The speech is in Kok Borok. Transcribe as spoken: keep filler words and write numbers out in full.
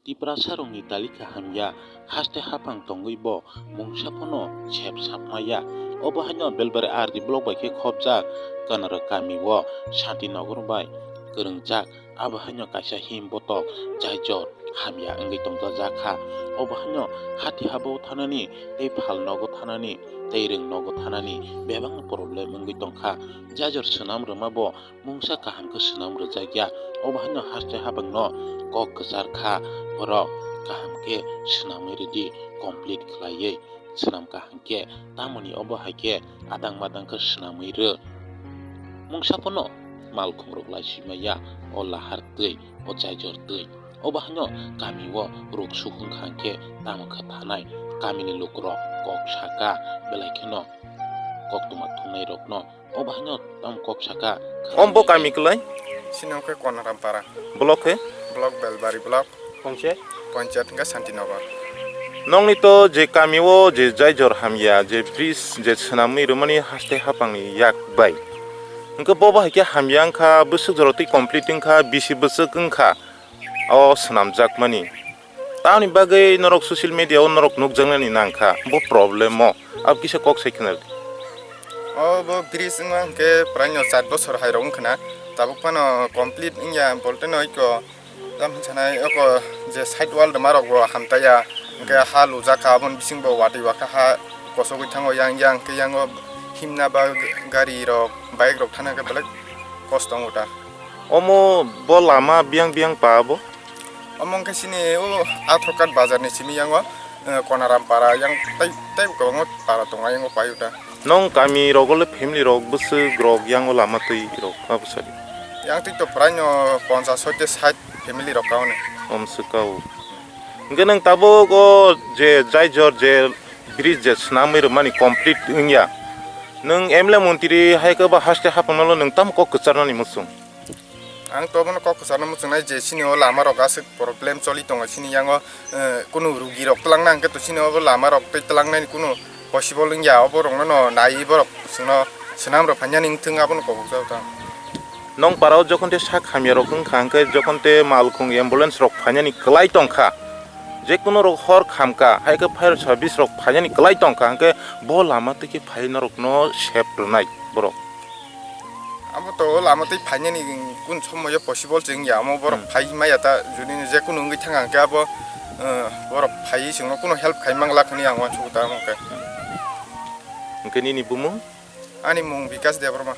Tiprasarokni talika hamya, haste haphang tongwi bo mungsa phano sep sapmaya. Obo haino Belbari R D block bai khe khopjak Kanara kami o Santinagar bai kwrwngjak. Abo haino kaisa him botok Jaijor hamya wngwi tongjakha. Obo haino hati haba o thanani tei phal nogo thanani tei rwng nogo thanani bebak problem wngwi tongkha. Jaijor swnam rwma bo mungsa kaham khe swnam rwjakya. Obo haino haste haphangno kok kwchar kha borok, kaham khe swnamwi rwdi, complete khlaiwi swnam kha hwnkhe tamoni obo hai khe adang madang khe swnamwi rw. Mungsa phano malkhungrok lai swi maya o lahar twi, o Jaijor twi. Obo haino kami o ruk suhung kha hwnkhe tamo khe thanai kamini lukurok kok saka belai kheno koktwma thumnairokno. Obo haino tamo kok saka. Om bo kami kwlai? Sini khe Konoram para. Block khe? Block Belbari block. Panchayat? Panchayat hwnkhe Santinagar. Nongni to je kami o je Jaijor hamya, je bridge je swnamwi rwmani haste haphangni yak bai. Hwnkhe bo bahai khe hamya wngkha, bwswk jora twi complete wngkha, bisi bwswk wngkha o swnamjakmani. Tamoni bagwi norok social media o norok nukjaknani nangkha bo problem o. Abo kisa kok sai khna rwdi. O bo bridge wngma hwnkhe praino char bochor hai rok wngkhana. Tabuk phano complete wngya, bolte no iko tam hinsanai oko je side wall rwma rok bo hamtaya. Hwnkhe ha lujakha, aboni bising bo watwi wakha ha kosogwi thango, yang yang khe yango himna ba gari rok, bike rok thana khe belai kosto wngo ta. Omo bo lama biyang biyang pa bo? Omo wngkhe chini o Athrokhat bazar ni simi yango, eh, Konaram para yang tei, tei kwbangma para tongo yango paio ta. Nong kami rogo le family rok bwswk rok yango lama twi rok abo sadi? Yang twi to praino ponchas hoite sait family rok kaune. Om swkao. Hwnkhe nang tabuk o je Jaijor je bridge je swnamwi rwmani complete wngya. Nwng M L A montri hai khe ba haste haphangno nwng tamo kok kwcharnani muchung? Ang to bono kok kwcharno muchungnai je chini o lama rok aswk problem choli tongo, chini yango, eh, kunu rugi rok twlangna hwnkhe to chini o lama rok tei twlangnani kunu possible wngya, obo rokno no naiwi borok chwngno swnam rok phainani wngthung abono kok kwchao ta. Nong para o jokhon te sak hamya rok wngkha hwnkhe jokhon te malkhung ambulance rok phainani kwlai tongkha, je kunu rok hor khamkha hai khe fire service rok phainani kwlai tongkha hwnkhe bo lama twi khe phai norokno sep rwnai borok. Abo to o lama twi phainani kun somoyo possible se wngya, omo borok Hmm. phai maya ta, juni je kunu wngwi thang ang khe abo, eh, borok phaiwi chwngno kunu help khai mang lak hwnwi ang uansukgo ta omo khe. Hwnkhe nini bumung? Ani mung Bikas Debbarma.